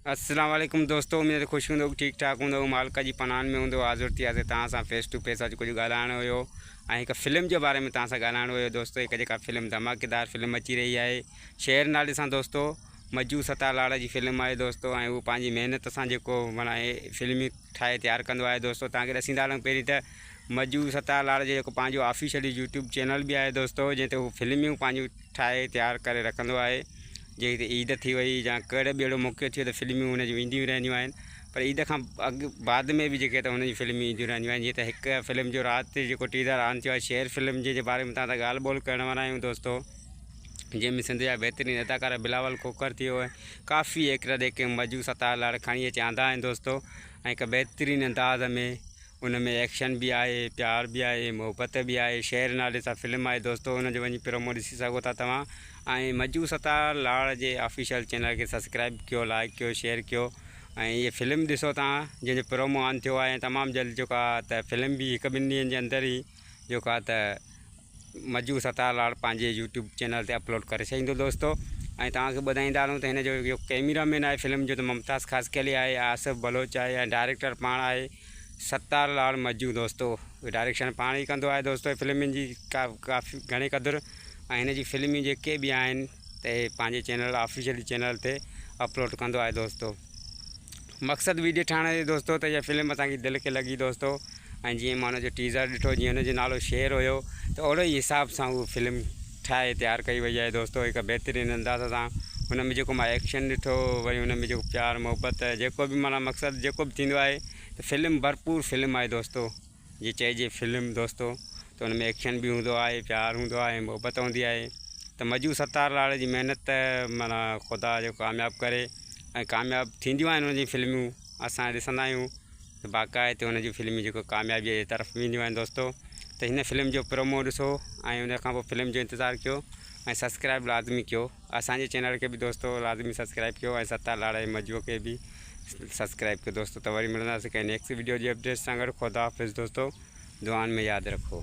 السلام عليڪم دوستو اميد ته خوش هوندو ٺيڪ ٺاڪ هوندو مالڪ جي پناهن ۾ هوندو حاضر ٿي آسي توهان سان فيس ٽو فيس اڄ ڪجهه ڳالهائڻو هيو ۽ هڪ فلم جي باري ۾ توهان سان ڳالهائڻو هيو دوستو هڪ جيڪا فلم ڌماڪيدار فلم اچي رهي آهي شهر نالي سان دوستو مجو ستا لاڙ جي فلم آهي دوستو ۽ هو پنهنجي محنت سان جيڪو معنيٰ فلمي ٺاهي تيار ڪندو آهي دوستو توهان کي ڏسيندا هلون پهرين ته مجو ستار لاڙ جو جيڪو پنهنجو آفيشلي يوٽيوب چينل به آهي دوستو جنهن تي هو فلميون پنهنجون ٺاهي تيار ڪري رکندو آهي جنهن تي عيد ٿي وئي يا ڪهڙو به اهڙو موقعو ٿيو ته فلميون هن جون اينديون رهنديون آهن پر عيد کان اڳ بعد ۾ به جيڪي ته هن جون فلميون اينديون رهنديون آهن جيئن ته هڪ فلم جو رات جيڪو ٽيزر آن ٿيو آهي شير فلم جنهن جي باري ۾ توهان سان ڳالهه ٻولهه ڪرڻ وارا آهيون دوستو جنهن ۾ سنڌ جا بهترين اداڪار بلاول کوکر ٿي ويو ۽ ڪافي ايڪٽر جيڪي مجو ستار لاڙ کڻي اچي آندا آهن دوستو ۽ هڪ بهترين انداز ۾ ان ۾ ايڪشن به آهي پيار به آهي محبت به آهي شهر نالي سان فلم آهي دوستو ان جو وڃي پرومو ڏسي سگهو ٿا توهان ۽ مجو ستار لاڙ جي آفيشل چينل کي سبسڪرائب ڪيو لائڪ ڪيو شيئر ڪيو ۽ هي فلم ڏسو توهان جنهن جو پرومو آن ٿيو آهي ۽ تمام جلد جيڪو آهي ته فلم به هڪ ٻن ڏينهن جي اندر ئي جيڪو آهي ته مجو ستار لاڙ پنهنجي يوٽيوب چينل تي اپلوڊ ڪري ڇڏيندو دوستو ۽ توهان کي ٻڌائيندا هلون ته هن جو جيڪو ڪئميرا مين آهي فلم جو ته ممتاز خاصخيلي آهي آصف بلوچ آهي ۽ ڊائريڪٽر پاڻ آهي ستار لاڙ مجو دوستو ڊائريڪشن پاڻ ئي ڪندو آهي دوستو فلمن جي ڪافي گهڻي قدر ۽ هن جي فلمون جيڪي به آهن ته هي پنهنجي چينل آفيشلي چينل تي اپلوڊ ڪندو آهي دوستو مقصد ويڊيو ٺاهڻ جو دوستو ته اها فلم اسان کي دل کي لڳي دوستو ۽ جيئن مان ان جو ٽيزر ڏٺو جيئن ان جو نالو شير هيو ته اهڙو ئي حساب سان اهو فلم ٺاهي تيار ڪئي وئي آهي دوستو هڪ بهترين انداز سان ان ۾ جيڪو مان ايڪشن ڏٺو وري ان ۾ جيڪو پيار محبت جيڪو به معنيٰ مقصد جيڪو به ٿيندو آهي ته فلم ڀرپور فلم آهي دوستو جي چئجي فلم دوستو ته ان ۾ ايڪشن به هوندو آهي پيار هوندو آهي محبت هوندي آهي ته مجو ستار لاڙ جي محنت ته معنيٰ خدا جو ڪامياب ڪري ۽ ڪامياب ٿينديون آهن ان جون فلمون اسان ڏسندا آهيون ته باقاعدي ان جون فلمون جيڪو ڪاميابي جي طرف وينديون آهن دوستو ته هن فلم جو پرومو ڏسو ۽ ان کان پوء فلم جو انتظار ڪيو ۽ سبسڪرائب لازمي ڪيو اسان جي چينل کي به دوستو لازمي سبسڪرائب ڪيو ۽ ستار لاڙ جي مجوء کي به سبسڪرائب ڪيو دوستو ته وري ملنداسين ڪنهن نيڪسٽ وڊيو جي اپڊيٽ سان گڏ خدا حافظ دوستو دعائن ۾ ياد رکو.